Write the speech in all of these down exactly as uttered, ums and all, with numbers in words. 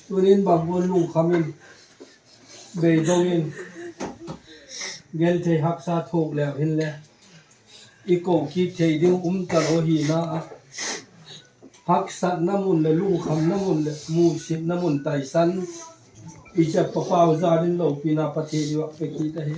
Tunin bang gual lungkham in, beidong in, genthei haksa thuak leu hinle, i ko kit thei ding um talo hina ah, haksatna mun leh lungkhamna mun leh musitna mun taisan, i chapa pau zan in lopina Pathian i vak pe kit ahi.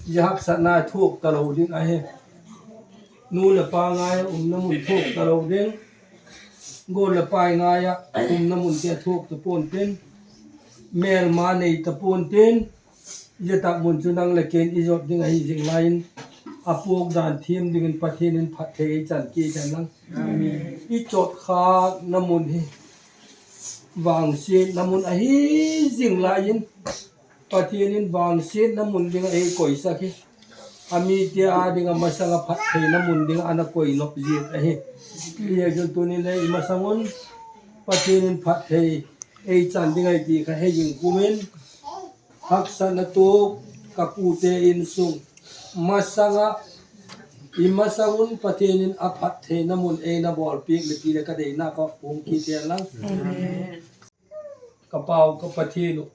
Zia haksatna thuak talo ding ahi. Nu leh pa ngai ah umna mun thuak talo ding. Gual leh pai ngai ah umna munte thuak ta pua'n tin, mêlma nei ta pua'n tin, zia tak mun chu nang leh ken i zot ding ahi zing lai in, a puak dan thiam dingin Pathian in phatthei ei chan kit hen lang. I chotkhâkna mun hi vangsiatna mun ahi zing lai in, Pathian in vangsiatna mun ding ah ei koisak hi, a mite â ding ah masang ah phattheina mun ding ah ana koi nop ziak ahi. Ziaziakchun tuni le i masang un Pathian in phatthei ei chan ding ahi ti kha hei ging kum in, haksatna tuak ka pute insung masang ah, i masang un Pathian in a phattheina mun ei na bawlpiak leh ti leh ka deina ka hung kit hen lang. Ka pau ka Pathian uh,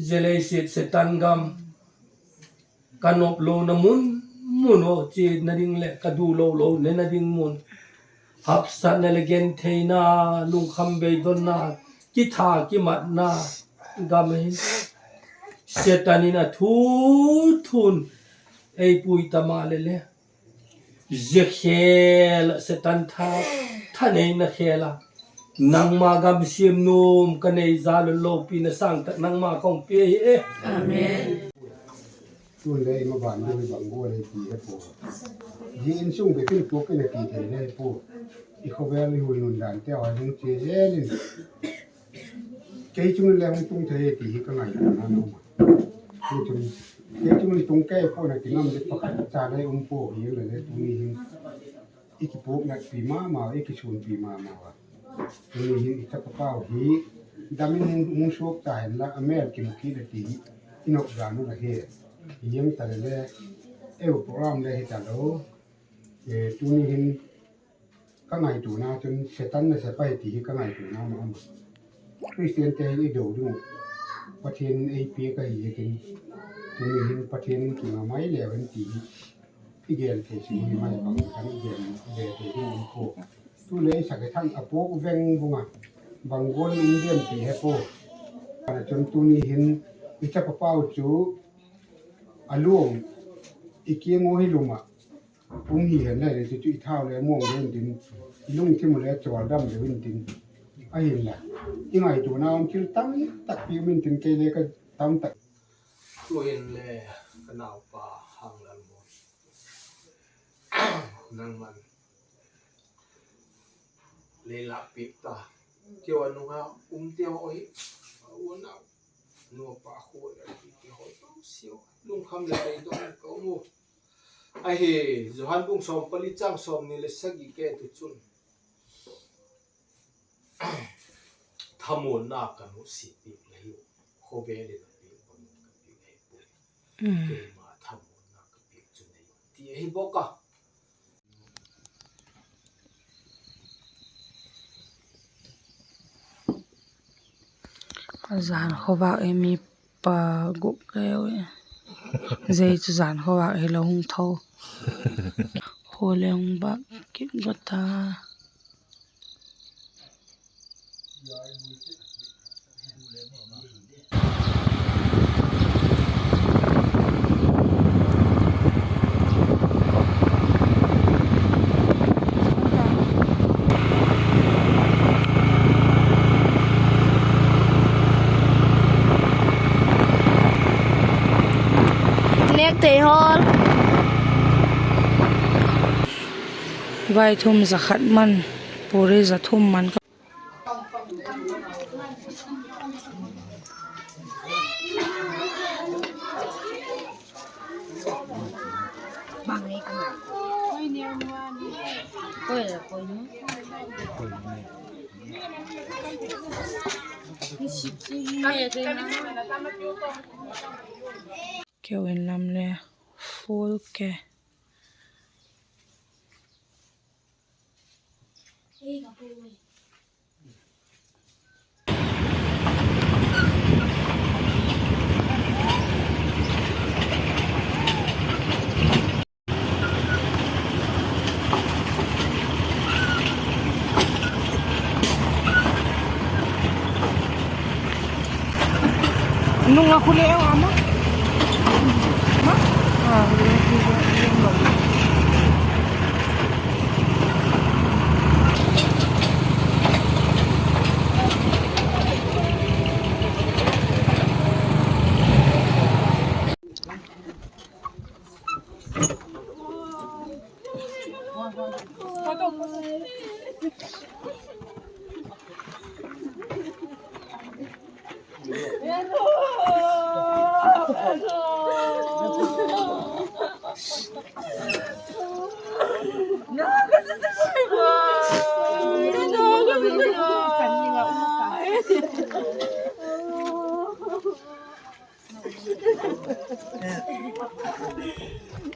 zia leiset Setan gam, ka noplona mun mun ah chiana ding leh ka dulo lo nena ding mun, haksatna leh gentheina, lungkham beidonna, kitha kimatna gam ahi. Setan in a thu thun ei pui ta maleh le, zia khêl ah Setan tha, thaneina khêl ah, nangma gam siam nuam ka nei zal un lopina sâng tak nangma ka hung pia hi e. Tun le i maban ding hi bang gual ahi ti he pua. Zia insung bep in puak in a ti thei le he pua. I khawvel i hun nundanteu a hung chia zel in, kei chung in le hung tung thei e ti hi ka ngaituana a um a. Tichun, kei chung in tung kei pua'n a kingam ding pakhat cha le um pua hi le le tuni hin i kipuaknatpi ma ma, i kisûnpi ma ma a. Tuni hin i chapa pau hi dam in hung suak ta hen la, a mêl kimu kit a ti hi i nop dan uh la hi. Hiang ta le le, eu program le hi talo. Tuni hin ka ngaituana chun Setan nasep ahi ti hi ka ngaituana ma ma. Khristiante hi i do ding uh Pathian in ei piak ahi ziakin, tuni hin Pathian in kinga mai leu hen ti hi i gen thei sung hi mai bang khan i gen le thei ding um pua. Tu le i sak i thang a puak veng vung a, bang gual in um diam ti he pua. Ana chun tuni hin i chapa pau chu a luang i kiang ua hi lum ah um hi hen le le chu chu i thau le muang deu intin, i lungthim uh le chawldam deu intin, ahinla i ngaituana um thil tam takpi um intin kei le ka tam tak. Tuhin le ka naupa Hanglalmuan, nangman lei lâk piak ta. Keu a nung a umte haw hi, unau, nu a pa khua leh pite haw tawh siau, lungkham leh beidong in ka um u. Ahi, Johan bung sawm pali chang sawmni leh sagi ka et u chun, thamuanna ka nusia piak la hiu, khawvel in a piak bang in ka piak ahi puai. Keima thamuanna ka piak chu nei un, ti ahi bawk a. Zan khawvâk i mi pa guk leu i, zia chu zan khawvâk hilo hung tho. Khua le hung bâk kit go ta. Nêk thei hawl. Vaithum za khat man, puri za thum man ka. Keu in lam le full ke. Nung a khule a ma. Ma? Ah, khule.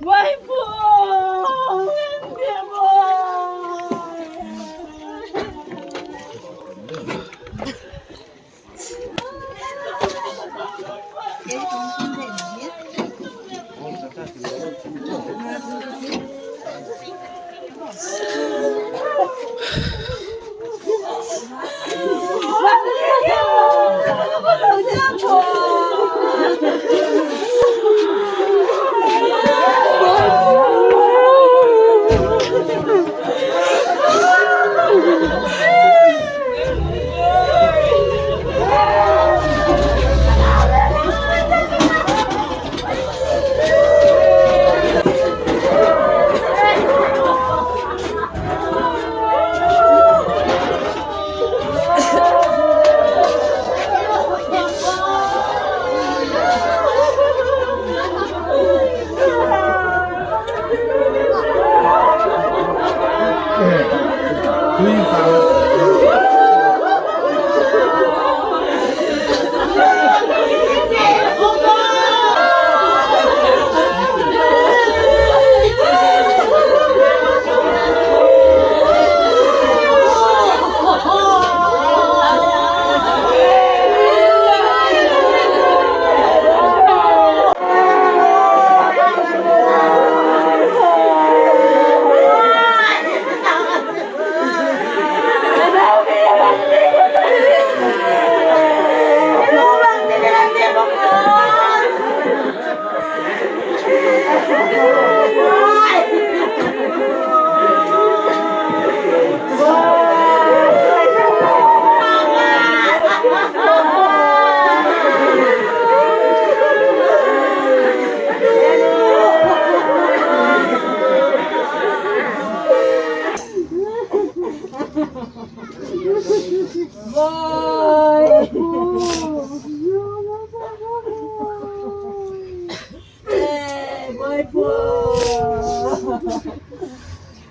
Boi pu.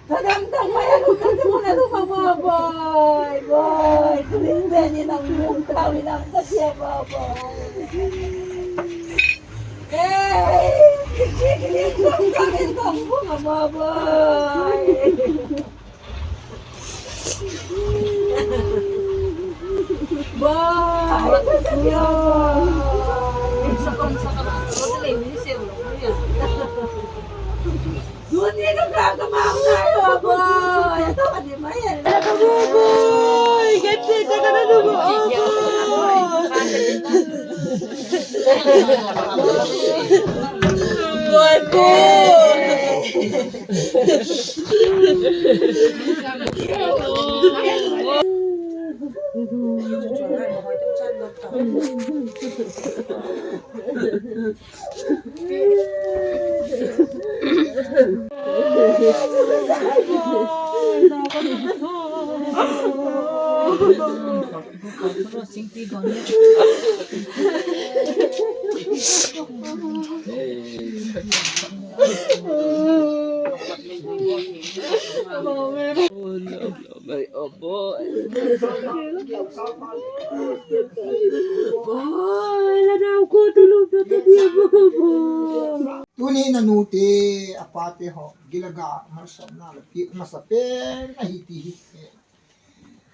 Thadam tak mai a lum tak mun a lum a ma boi, boi. Tuning pen in ang lum tau in ang ka sia ma boi. Eh, tuning pen in ang lum a ma boi. Tuni na nute, a pate haw, Gilgal malsawmna la piak masa pen ahi ti hi.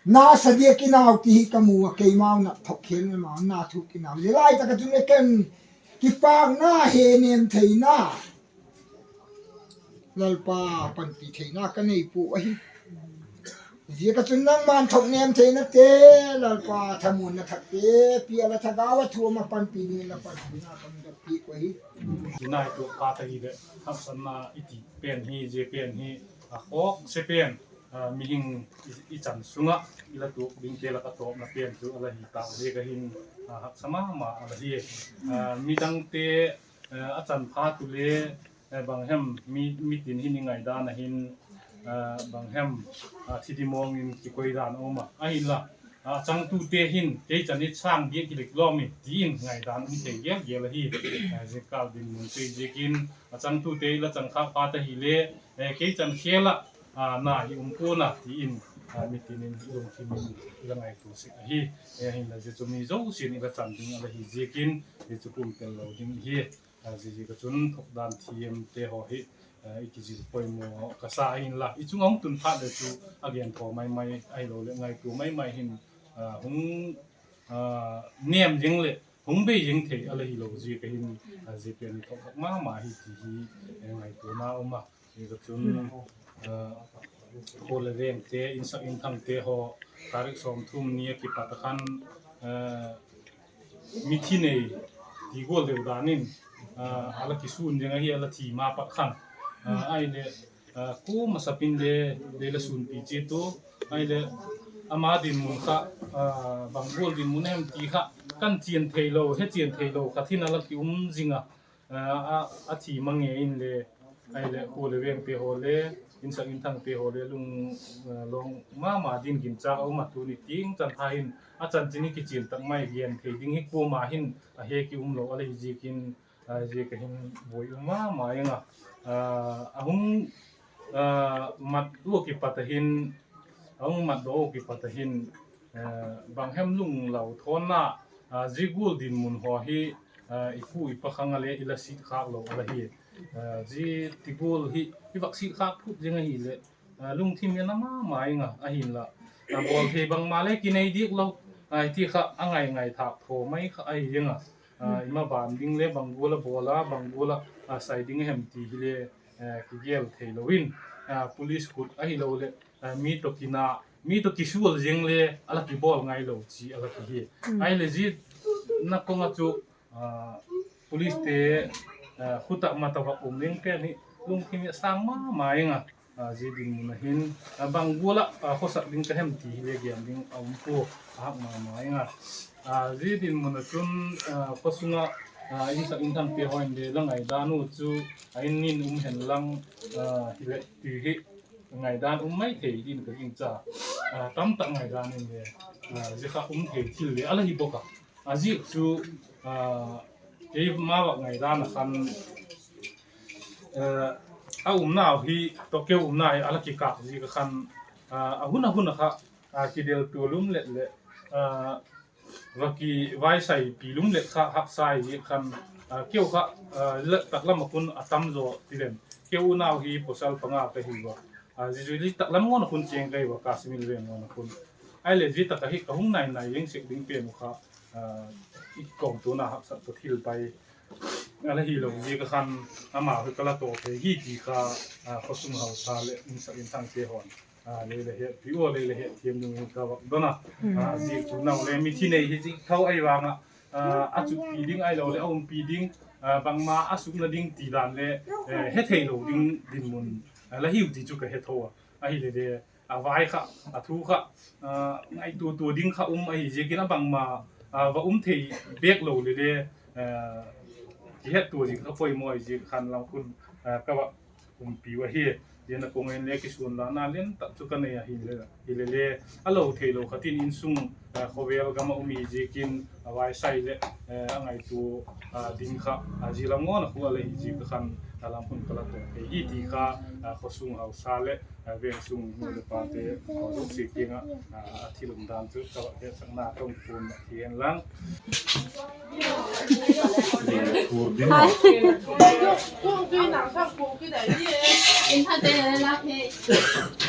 Na sa diak i nau ti hi ka mu a, keimau na thok khel ma ma, na thuk i nau. Zia lai tak a chun le ken kipâkna he nem theina, Lalpa panpi theina ka nei pua ahi. Ziak ah chun nangma'n thoknem theinate, Lalpa thamuanna thakte pia la, thagau a thu um a panpi dingin la panpina ka hun dot piak uh ahi. Zia nai tuak phat ahileh haksatna i ti pen hi, zia pen hi a khawkse pen, mihing i chan sung ah i la tuak dingte lak ah tawpna pen chu a la hi tâk ziak a hin, haksa ma ma a la hi. Midangte a chan phat u le, bang hem, mitin hin i ngaidan a hin, bang hem, thidimawng in kikoi dan a um a, ahinla a changtute hin kei chan i sâng diak hi lek lawm in ti in ngaidan um thei gel gel ahi. Zia kâl dinmun chu ziakin a changtute i la chang khâk phat ahile, kei chan khêl ah na hi um pua'n a ti in, mitin in lungthim in i la ngaitua sek ahi. Ahinla zia chu mi zosia'n i la chan ding a la hi ziakin, zia chu kum tel lo ding hi. Ziaziak ah chun thokdan thiamte haw hi i kizil poimaw ka sa ahinla, i chung a hung tun phat le chu a genthaw mai mai ahiloleh ngaitua mai mai hin hung nêm zing leh hung bei zing thei a la hilo ziak a hin, zia pen hi thok ma ma hi ti hi ngaituana um a. Ziak ah chun khua le vengte, insak inthangte haw, tarik sawmthum ni a kipat a khan mithi nei ti gual deu dan in a la kisûn zing ahi, a la thi ma pat khan. Ahileh kua masap in le lei la sûnpi chiat u, ahileh ama dinmun kha bang gual dinmun hem ti kha kan chian theilo, he chian theilo khat hin a la ki um zing a, a thi ma ngei inle, ahileh khua le vengte haw le, insak inthangte haw le lung lawng ma ma ding ginchâk a um a, tuni tiang chan pha hin a chanchin i kichian tak mai gen thei ding hi kuama hin a he ki um lo a la hi ziakin, ziak a hin buai um ma ma ing a. A hung mat ua kipat a hin, a hung mat daw ua kipat a hin, bang hem lunglau thawnna, zia gual dinmun haw hi i pu i pa khang a le i la sit khâk lo a la hi. Zia ti gual hi i vak sit khâk phut zing ahileh lungthim i na ma ma ing a, ahinla bawl thei bangma le kinei diak lo, ti kha a ngai ngai thâk thaw mai kha ahi zing a. I maban ding le bang gual a bawl a, bang gual a sai ding a hem ti hile kigel theilo in, police khut ahiloleh mi tawh kina, mi tawh kisual zing le a la kibawl ngailo chi a la ki hi. Ahileh zia na kong ah chu policete khut ah mat a vak um ding pen hi lungthim i sâng ma ma ing a. Zia dinmun a hin bang gual ah khawsak ding ka hem ti hile gen ding a um pua, a hak ma ma ing a. Zia dinmun ah chun khawsung ah insak inthangte haw in le la ngaidan u chu a in in um hen lang hileh ti hi ngaidan um mai thei din ka gingcha. Tamtak ngaidan in le zia kha um thei thil le a la hi bawk a. A ziak chu keima vak ngaidan a khan a umnau hi tawh keu umna hi a la kikâk ziak a khan, a hun a hun a kha kideltua lum let leh va kivaisapi lum let kha haksa hi ziak khan, keu kha taklam ah khun a tam zaw ti lem. Keu unau hi pawsal panga ka hi ua, zia chu taklam ngawn ah khun chêng ka hi ua, Kashmir veng ngawn ah khun. Ahileh zia tak ah hi ka hung nai nai zing sek ding pen uh kha i kawmtuana haksat tawh thil pai a la hilo ziak a khan, amau hi ka la tawh thei hi ti kha khawsung hausa leh insak inthangte haw'n lei la hetpi ua, lei la hetthiam dingin ka vak don a. Zia chu nau le mithi nei hi zik tho ahi vang ah, a chutpi ding ahiloleh a umpi ding, bangma a sukna ding ti dan le he theilo ding dinmun la hiu ti chu ka he tho a. Ahileh le a vai kha, a thu kha ngaitua tua ding kha um ahi ziakin a bangma va um thei bêk lo le le kihettua zing kha poimaw ahi ziak khan lam khun ka va umpiu ahi. Zia na kong in le kisuanlana lian tak chu ka nei ahi. Hilele a lo theilo khat in insung khawvel gam ah um hi ziakin a vaisai leh a ngaitua ding kha zia lam ngawn ah khu a la hi ziak a khan a lam khun ka la tawh thei hi ti kha khawsung hausa leh veng sung nu le pate haw zosia kiang ah a thil umdan chu ka va hetsakna ka hung puan hi hen lang.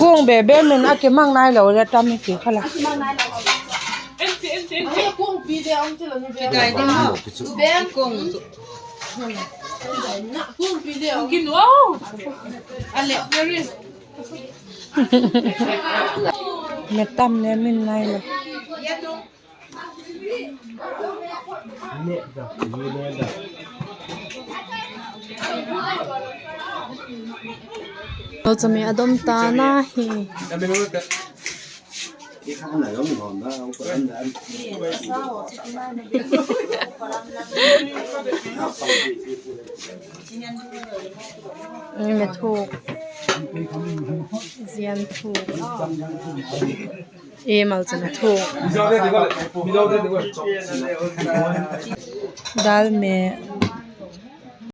Kuang bebe nun a kimang nailo le tam i ti kha la. Me tam ne min nai lo. Malchame a dom ta na hi. Me thuk, zian thuk. E, malchame thuk. Dal me.